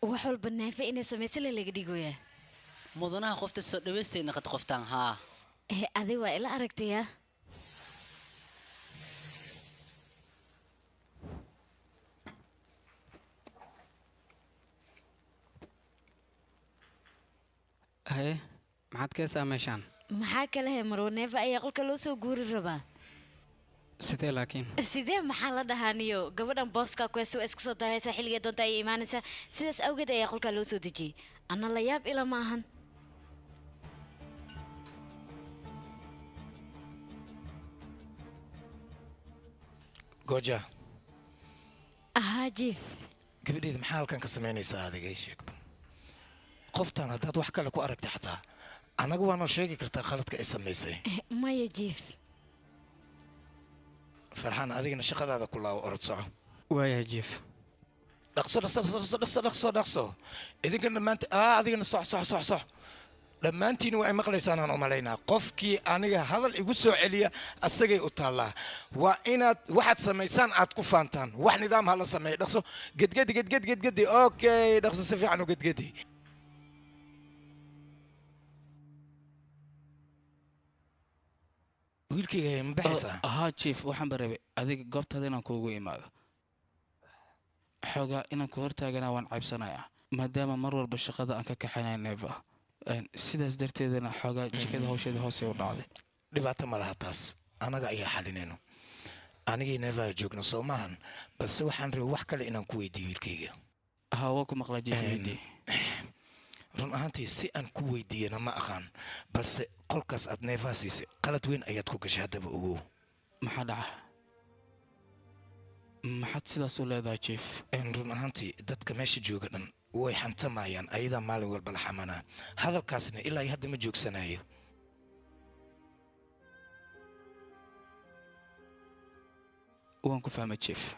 Wax walba Neefa inay samaysa le laga dhigoyaa. Mudanaha qofta soo dhaweystay naqad qoftaan haa. Adig waa ila aragtayaa. Haye, maxaad ka heesaa meeshaan? Maxaa kale he, Marwo Neefa ayaa qolka loo soo guuri rabaa. Sidee laakiin? Sidee maxaa la dhahaaniyo, gabadhan booska kuheesta waa iska soo daahaysaa, xilligee doonta ayay imaanaysaa, sidaas awgeed ayaa qolkaa loo soo dejiyey. Anna la yaab ila ma ahan. Gooja. Ahaa jiif. Gabadheeda, maxaa halkan ka samaynaysaa adiga? Ii sheegba, qoftan haddaad wax kale ku aragtay xataa annaga waa noo sheegi kartaa khaladka ay samaysay. Maya jiif. Farxaan, adigana shaqadaada ku laabo, orod soco. Waayahay jiif. Dhaqso, dhaqso, dhaqso, dhaqso, dhaqso, dhaqso idinkana dhammaanta. Adigana soc, soc, soc, soc. Dhammaantiin waa ay maqlaysaan aan u malaynaa. Qofkii aniga hadal igu soo celiya asagay u taallaa. Waa inaad waxaad samaysaan aad ku faantaan. Wax nidaam ha la sameeya. Dhaqso, gedgedi, gedgedi, gedgedi. Okay, dhaqso, si fiican u gedgedi. Wiilkayga, ma baxaysaa? Haa jief, waxaan ba rabay adiga goobtaada inaan kuugu imaado. Xoogaa inaan ku hortaagana waan caybsanayaa, maadaama mar walba shaqada aan ka kaxaynaya Neeva, sidaas darteedana xoogaa jikada hawsheeda hoose u dhacday. Dhibaato ma laha, taas annaga ayaa xalinayno, anigii Neeva joogno, soo maahan? Balse waxaan rabay wax kale inaan ku weydiiyo, wiilkayga. Haa, waa ku maqlaa jief, weydii. Run ahaantii si aan ku weydiiyana ma aqaan, balse qolkaas aad Neefaha siisay qalad weyn ayaad ku gashay. Haddaba ogow. Maxaa dhaca? Maxaad sidaas u leedahay jief? Run ahaantii dadka meesha jooga dhan way xantamayaan, ayadaa maalin walba la xamanaa, hadalkaasna ilaa iyo hadda ma joogsanayo. Waan ku fahmay jief.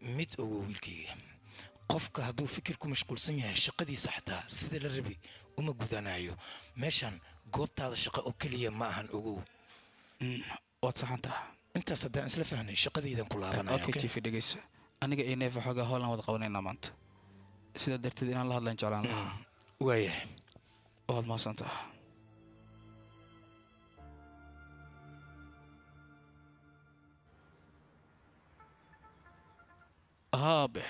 Mid ogow wiilkayga, qofka hadduu fikir ku mashquulsan yahay shaqadiisa xataa sida la rabi uma gudanayo. Meeshan goobtaada shaqo oo keliya ma ahan, ogow. Waad saxantaha. Intaas haddaan isla fahnay, shaqadaydan ku laabanaya. Okay jief, dhegeyso, aniga iyo Neefa xoogaa howlaan wada qabanaynaa maanta, sidaa darteed inaan la hadlaan jeclaan lahaa. Waayahay. Waad mahadsantaha. Haabe,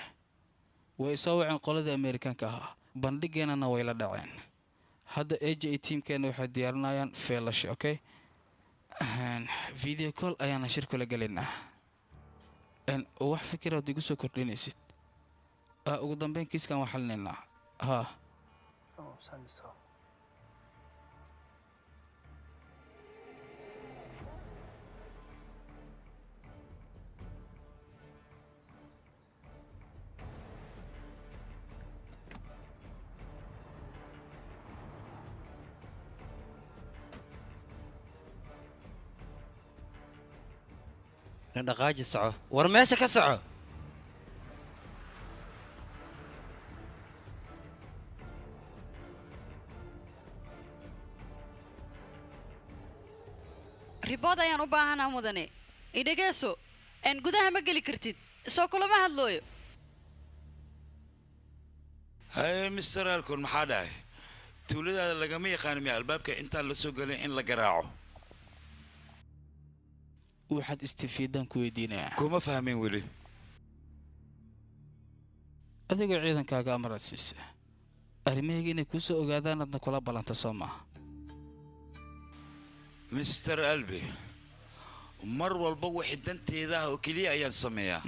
way soo waceen qoladii Ameerikaanka ahaa, bandhigeennana way la dhaceen. Hadda AJ iyo tiimkeenna waxay diyaarinayaan feelasha. Okay, video call ayaana shir kula gelaynaa. Wax fikiraad igu soo kordhinaysid? Ugu dambeyn kiiskan waa xalinaynaa haa. Tamam, sen de sağ ol. Dhaqaaji, soco, war meesha ka soco. Ribood ayaan u baahanaa mudane. Idhageeso en gudaha ma geli kartid, soo kulama hadlooyo. Haye Mister Alcon, maxaa dhacay? Tuuladaada lagama yaqaan miya albaabka intaan la soo gelin in la garaaco? Waxaad istifiidaan ku weydiinayaa. Kuma fahmin weli. Adigoo ciidankaaga amaraad siisa arrimahayga inay kuu soo ogaadaan, adna kula ballanta, soo maaha? Mister Albi, mar walba wixii danteeda ah oo keliya ayaan sameeyaa.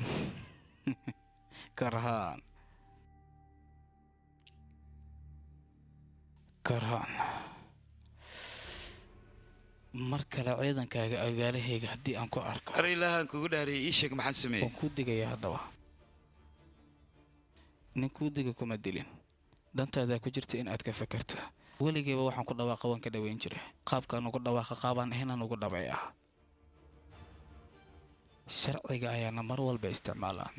Karhaan, Karhaan, mar kale ciidankaaga agaalahayga haddii aan ku arko, Ar ilaahaan kugu dhaariyay, ii sheeg maxaan sameeyey? Waan kuu digayaa haddaba. Nin kuu diga kuma dilin, dantaadaa ku jirta in aad ka fakarta. Weligayba waxaan ku dhawaaqa waan ka dhaweyn jiray, qaabkaan ugu dhawaaqa qaabaan ahaynaan ugu dhabeeyaa. Sharciga ayaana mar walba isticmaalaa.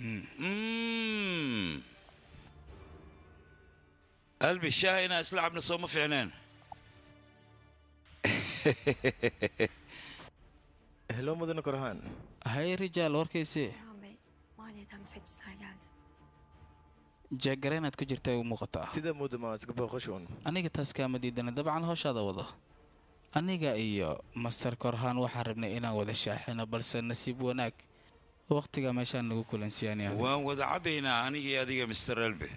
Albi, shaaha inaan isla cabno soo ma fiicneen? Hello mudane Korhan. Hay Rijaal, warkaysi. Orhan Bey, maliyeden müfettişler geldi. Jeegareenaad ku jirta ay u muuqataa. Sida moodo ma iska booqasho un. Aniga taas kaama diidana, dabcan hawshaada wado. Aniga iyo Master Korhaan waxaan rabnay inaan wada shaaxino, balse nasiib wanaag waqtiga meeshaan nagu kulansiyaanaya. Waan wada cabaynaa aniga iyo adiga Mr. Elbe.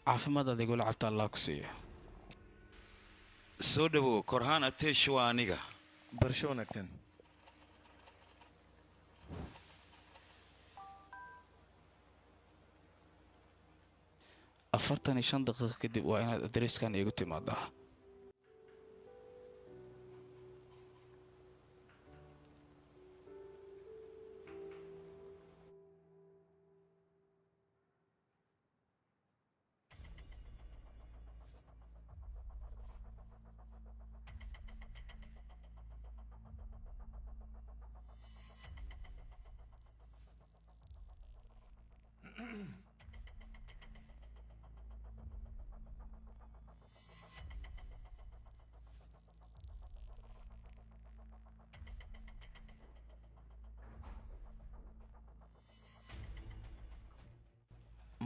Caafimaad adigula cabta Allah ku siiyo. Soo dhawow Korhaan Atesh, waa aniga. Barasho wanaagsan. 45 daqiiqo kadib waa inaad adreeskan iigu timaadaa.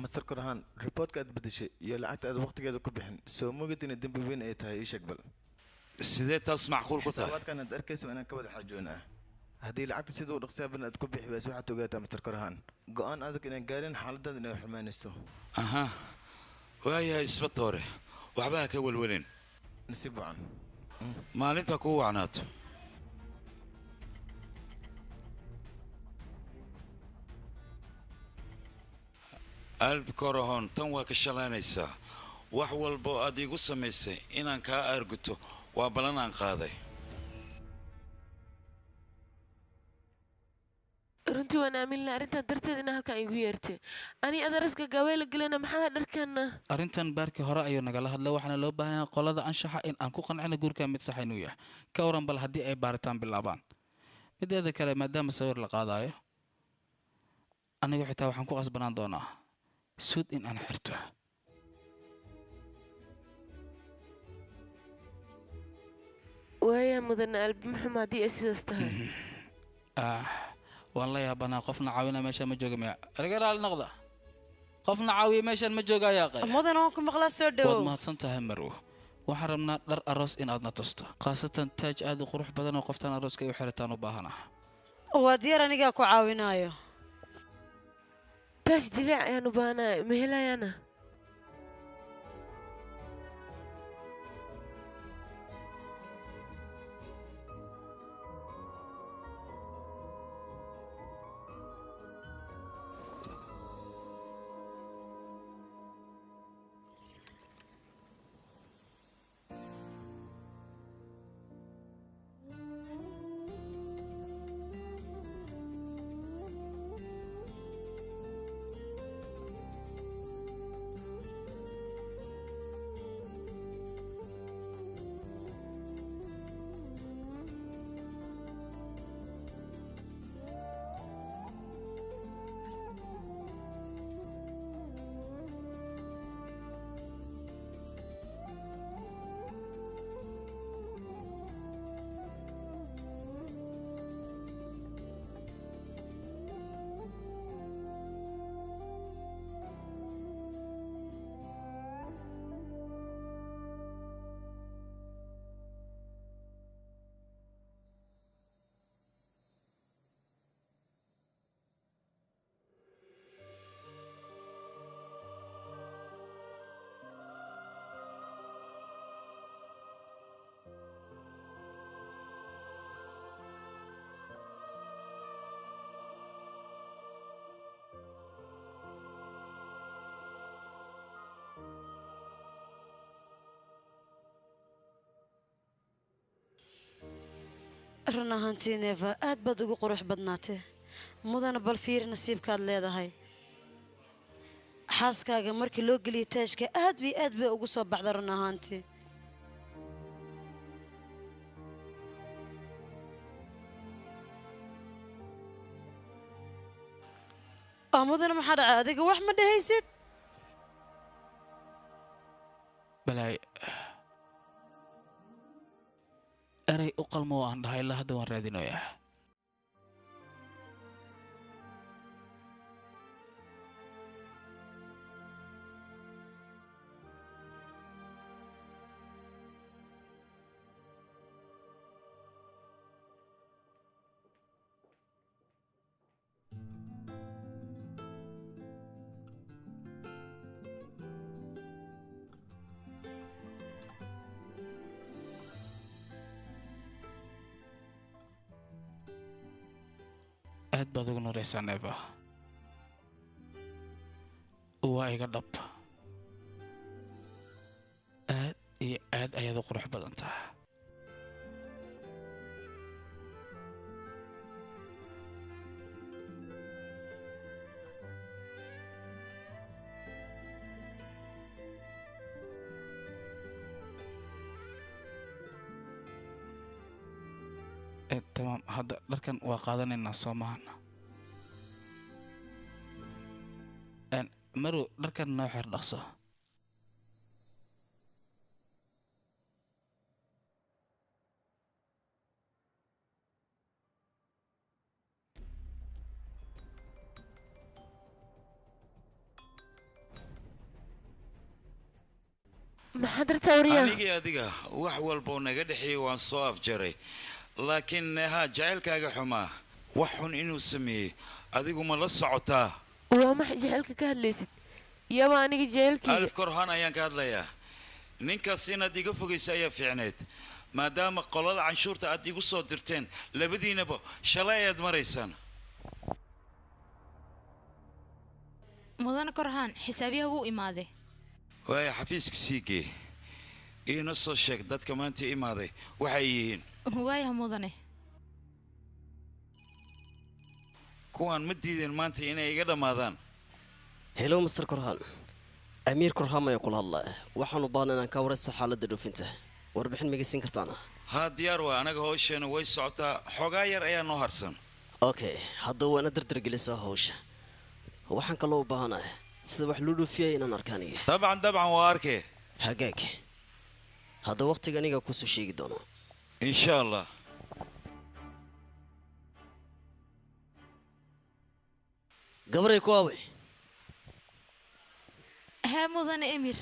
Master Korhaan, reportka aad bedeshay iyo lacagta aad waqtigeeda ku bixin soo moogid inay dembi weyn ay tahay, ii sheeg bal. Sidee taas macquul ku tahay? Xisaabaadkan aad arkayso inaan ka wada xaajoonaa. Haddii lacagta sida u dhaqsiya badan aad ku bixi wayso, waxaad ogaataa Master Korhaan go'aan adag inaan gaarin xaaladaada inay xumaanayso. Aha, waayahay isbatoore, waxba ha ka welwelin. Nasiib wacan. Maalinta kuu wacnaato. Alb Korahon, tan waa ka shalaynaysaa. Wax walba oo aad iigu samaysay inaan kaa aarguto waa ballan aan qaaday. Runtii waan aamin lahaa arrintan darteed inaa halkan igu yeertay. Ani adaraska gabayla gelina maxaa dharkana? Arrintan baarkii hore ayuu nagala hadlay, waxaana loo baahan yahay qolada anshaxa in aan ku qancino guurka mid sax inuu yahay. Ka waran bal haddii ay baaritaan bilaabaan? Mideeda kale, maadaama sawir la qaadayo, anigu xitaa waxaan ku qasbanaan doonaa suud in aan xirto. Waaya mudane Albi, maxuma haddii ay sidaas tahay. Ah, waan la yaabanaa, qofna caawina meeshaan ma jooga miya? Erga raali noqda, qofna caawiya meeshaan ma jooga ayaa qay. Mudan, waan ku maqlaa, soo Waad dhawow. mahadsan tahay Marwo. Waxaan rabnaa dhar aroos in aad na tusto, khaasatan taaj aad u qurux badan oo qoftaan arooska ay u xirataan u baahanah. Waa diyaar, anigaa ku caawinayo. Taas jileec ayaan u baahanahay, ma helayaana? Run ahaantii Neeva, aad baad ugu qurux badnaatay. Mudana, bal fiiri nasiibkaad leedahay. Xaaskaaga markii loo geliyay taajka aad bay aad bay ugu soo baxda run ahaantii. Oo mudana, maxaa dhacay? Adiga wax ma dhehaysid? Balaay erey u qalmo oo aan dhahay ilaa hadda waan raadinayaa. Aad baad ugu nuuraysaa Neeva. Waa iga dhab. Aad iyo aad ayaad u qurux badan tahay. Tamaam, hadda dharkan waa qaadanaynaa soo maahan. Marow, dharkan noo xir dhaqso. Maxaad rabtaa wariyaa? Anigii adiga wax walboo naga dhexeeyey waan soo afjaray, laakiin Neha jacaylkaaga xumaa wax xun inuu sameeyey adigu ma la socotaa? Waa maxay jacaylka ka hadlaysid? Yaba aniga jacaylkayga. Alif Korhaan ayaan ka hadlayaa. Ninkaas inaad iga fogaysa ayaa fiicneyd, maadaama qolada canshuurta aad igu soo dirteen labadiinaba shalay ayaad maraysaan. Mudane Korhaan, xisaabyaha wuu imaaday. Waaya, xafiiska sii gee, iina soo sheeg dadka maanta imaaday waxay yihiin. Waayaha mudane. Kuwaan ma diideen maanta inay iga dhammaadaan. Hello Mr. Korhaan, Amiir Korhaan ayaa kula hadlaya. Waxaan u baahnaa inaan ka waraysta xaaladda dhoofinta. Warbixin ma siin kartaana? Haa, diyaar waa. Anaga howsheena way socotaa, xoogaa yar ayaa noo harsan. Okay, hadda waa ina dardargelisaa howsha. Waxaan kaloo u baahanahay sida wax loo dhoofiyay inaan arkaan aniga. Dabcan dabcan, waa arkee. Hagaag, hadda waqtiga aniga kusoo sheegi doono. Insha Allah. Gabaray ku aaway? Hee mudane Emir.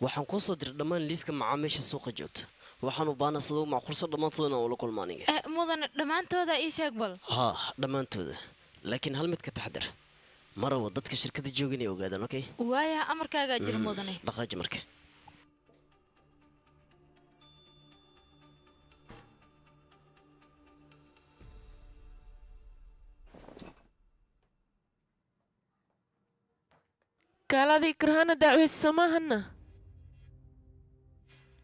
Waxaan kuu soo diray dhammaan liiska macaamiisha suuqa joogta. Waxaan u baahnaa sida u macquulsan dhammaantooda inaan ula kulmo aniga. Mudane, dhammaantooda ii sheeg bal. Haa, dhammaantooda, laakiin hal mid ka taxadar, marawa dadka shirkadda jooga inay ogaadaan. Okay? Waayaha, amarkaagaa jira mudane. Dhaqaaji marka. Kaaladii Korhaana dacweysa soo maahana?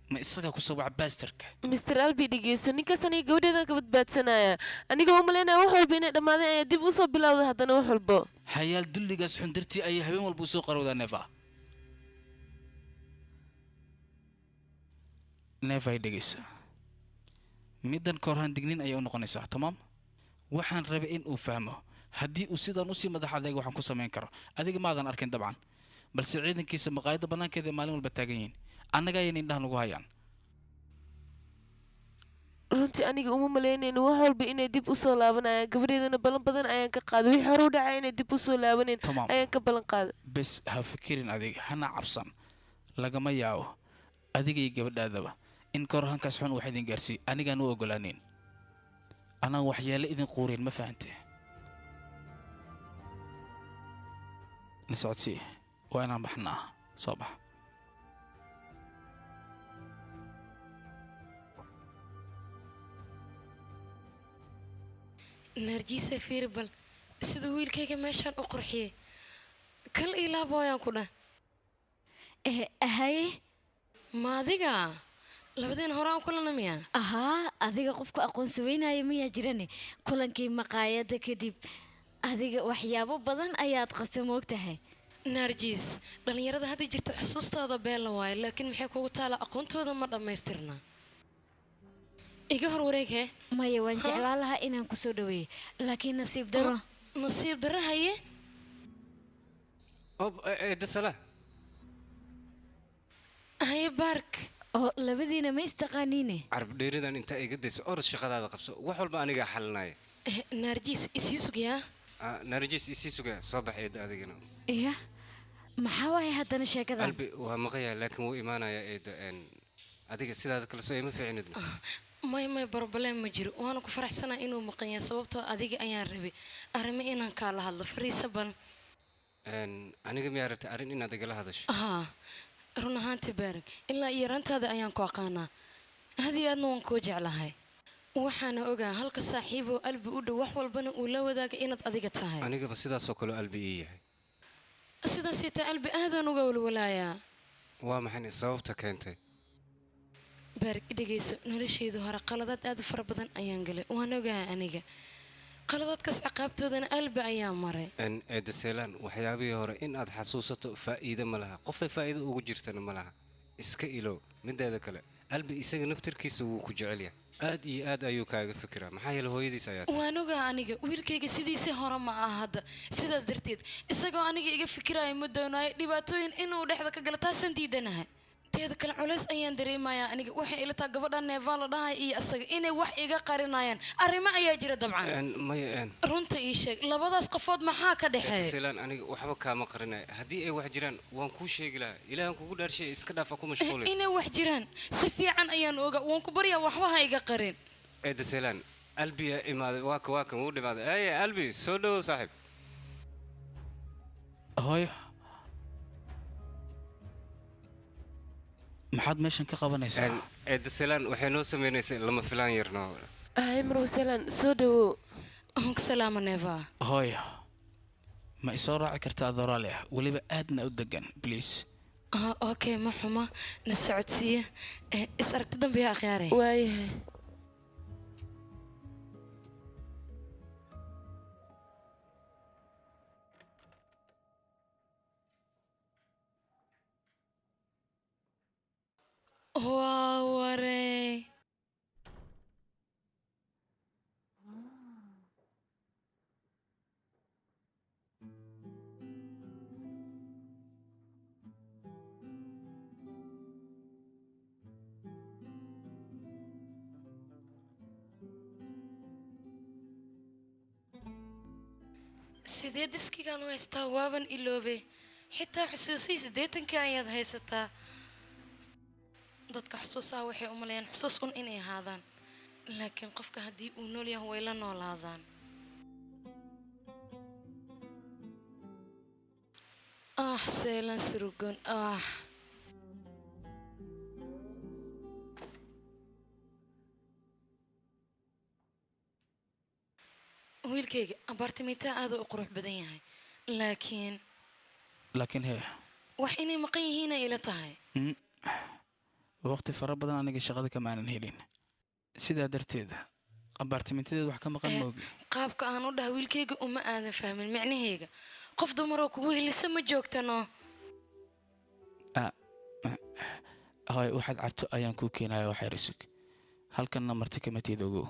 Ma isagaa ku soo waca baastarka? Mr. Albi, dhegeyso, ninkaas aniga gabadheedan ka badbaadsanaya. Aniga u malaynaya wax walba inay dhammaadeen ayaa dib usoo bilowda haddana wax walbo. Hayaal dulligaas xun dartii ayay habeen walba usoo qarowdaa Neeva. Neeva, ay dhegeyso, middan Korhaan digniin ayay u noqonaysaa. Tamaam, waxaan rabay in uu fahmo haddii uu sidaan usii madax adeeg waxaan ku samayn karo. Adiga maadan arkin dabcan, balse ciidankiisa maqaayadda bannaankeeda ay maalin walba taagan yihiin, annaga ayayna indhaha nagu hayaan. Runtii aniga uma malaynayno wax walba inay dib usoo laabanayaan. Gabadheedana ballan badan ayaan ka qaaday, wixii hore u dhacay inay dib usoo laabanayn Tamaam. ayaan ka ballan qaaday. Bes, ha fikirin adiga, hana cabsan. Lagama yaabo adiga iyo gabadhaadaba in Korhaankaas xun wax idin gaarsiiyo. Anigaan u ogolaaneyn anaan waxyeelo idin quureyn, ma fahante? Na socodsii, waa inaan baxnaa. Soo bax. Naarjiisa, fiiri bal sida wiilkayga meeshaan u qurxiyey. Kal ilaab waayaan ku dhah. Haye. Ma adiga labadeen horaan kulana miya? Ahaa, adiga qofku aqoonsi weynaya miyaa jirane? Kulankii maqaayadda kadib adiga waxyaabo badan ayaad qasa, moogtahay. Naarjiis, dhallinyarada hadda jirta xusuustooda beella waaye, laakiin maxay kugu taala aqoontooda ma dhammaystirna. Iga hor wareeg hee. Maya, waan jeclaan lahaa inaan kusoo dhaweeyo, laakiin nasiib daro. Nasiib daro haye. Ob eedasala. Haye Baark. Oo labadiina ma istaqaaniine? Carab dheeridan intaa iga dayso, orod shaqadaada qabso. Wax walba anigaa xalinaya. Naarjiis, isii sugayaa. Naarjiis, isii sugaa. Soo bax eedda adigana. Iya, maxaa waaye haddana sheekadan? Albi waa maqayaa, laakiin wuu imaanayaa eedda. Adiga sidaada kale soo ima fiicnidna. May may, problem ma jiro. Waana ku faraxsanaa inuu maqan yahay, sababtoo adiga ayaan rabay arrimo inaan kaala hadlo. Fariisa bal. Aniga miyaa rabta arrin inaad igala hadasho? Haa, run ahaantii Baarig, ilaa iyo yaraantaada ayaan ku aqaanaa, aad iyo aadna waan kuu jeclahay. Waxaana ogaa halka saaxiiboo Albi u dhow wax walbana uu la wadaagay inaad adiga tahay. Anigaba sidaasoo kale Albi ii yahay. Sidaas taa Albi aadaan uga walwalaayaa. Waa maxay sababta keentay? Baarik, dhegeyso, noloshayda hore qaladaad aad u fara badan ayaan galay, waan ogaa aniga. Qaladaadkaas ciqaabtoodana Albi ayaa maray. Eedda Seelaan, waxyaabihii hore in aad xasuusato faa'iido ma laha, qofay faa'iido ugu jirtana ma laha. Iska ilow. Mideeda kale, Albi isaga naftirkiisa wuu ku jecel yahay, aad iyo aad ayuu kaaga fikiraa, maxaa yeelay hooyadiis ayaa tahay. Waan ogaa aniga wiilkayga sidiisii hore ma aha hadda, sidaas darteed isagoo aniga iga fikiraya ma doonayo dhibaatooyin inuu dhexda ka galo, taasaan diidanahay. Teeda kale culays ayaan dareemayaa aniga, waxay ila tahay gabadha Neevaa la dhahay iyo asaga inay wax iga qarinayaan, arrimo ayaa jira dabcan. Maya. Runta ii sheeg, labadaas qofood maxaa ka dhexeeya? Seelaan, aniga waxba kaama qarinayo, haddii ay wax jiraan waan kuu sheegi lahaa. Ilaahan kugu dhaarshay, iska dhaaf, ha ku mashquulin. Inay wax jiraan si fiican ayaan oga, waan ku baryaa, waxba ha iga qarin. Eedda Seelaan, Albiyaa imaaday, waa kan, waa kan, wuu dhimaaday. Eye Albi, soo dhowow saaxiib. Hooyo, maxaad meeshan ka qabanaysaa? Eedda Seelaan, waxay noo sameynaysay lama filaan yarno. Hay Marwo Seelaan, soo dhawow. Waan ku salaama Neevaa. Hooyo, ma isoo raaci kartaa adoo raalli ah, weliba aadna u degan, please? Okay, ma xuma, na socodsiiya. Is aragti dambe yaa akhyaaray. Waayahay. Waa warey. Sidee diskigan u haystaa? Waaban iloobay xitaa xusuusihii 80-kii ayaad haysataa. Dadka xusuusaha waxay u maleeyaan xusuus un inay ahaadaan, laakiin qofka haddii uu nool yahay way la noolaadaan. Ah, Seelan surugon ah. Wiilkayga abaartimintaa aada u qurux badan yahay, laakiin Laakiin hee? Wax inay maqan yihiin ay ila tahay. Waqti fara badan aniga shaqada kama aanan helin, sidaa darteed abaartimintadeed wax ka maqan moogi. Qaabka aan u dhaha wiilkayga uma aadan fahmin micnahayga. Qof dumaroo kugu helisa ma joogtano. Hooy, waxaad cabto ayaan kuu keenaya, waxyar isug. Halkanna marti kama tiid, ogow.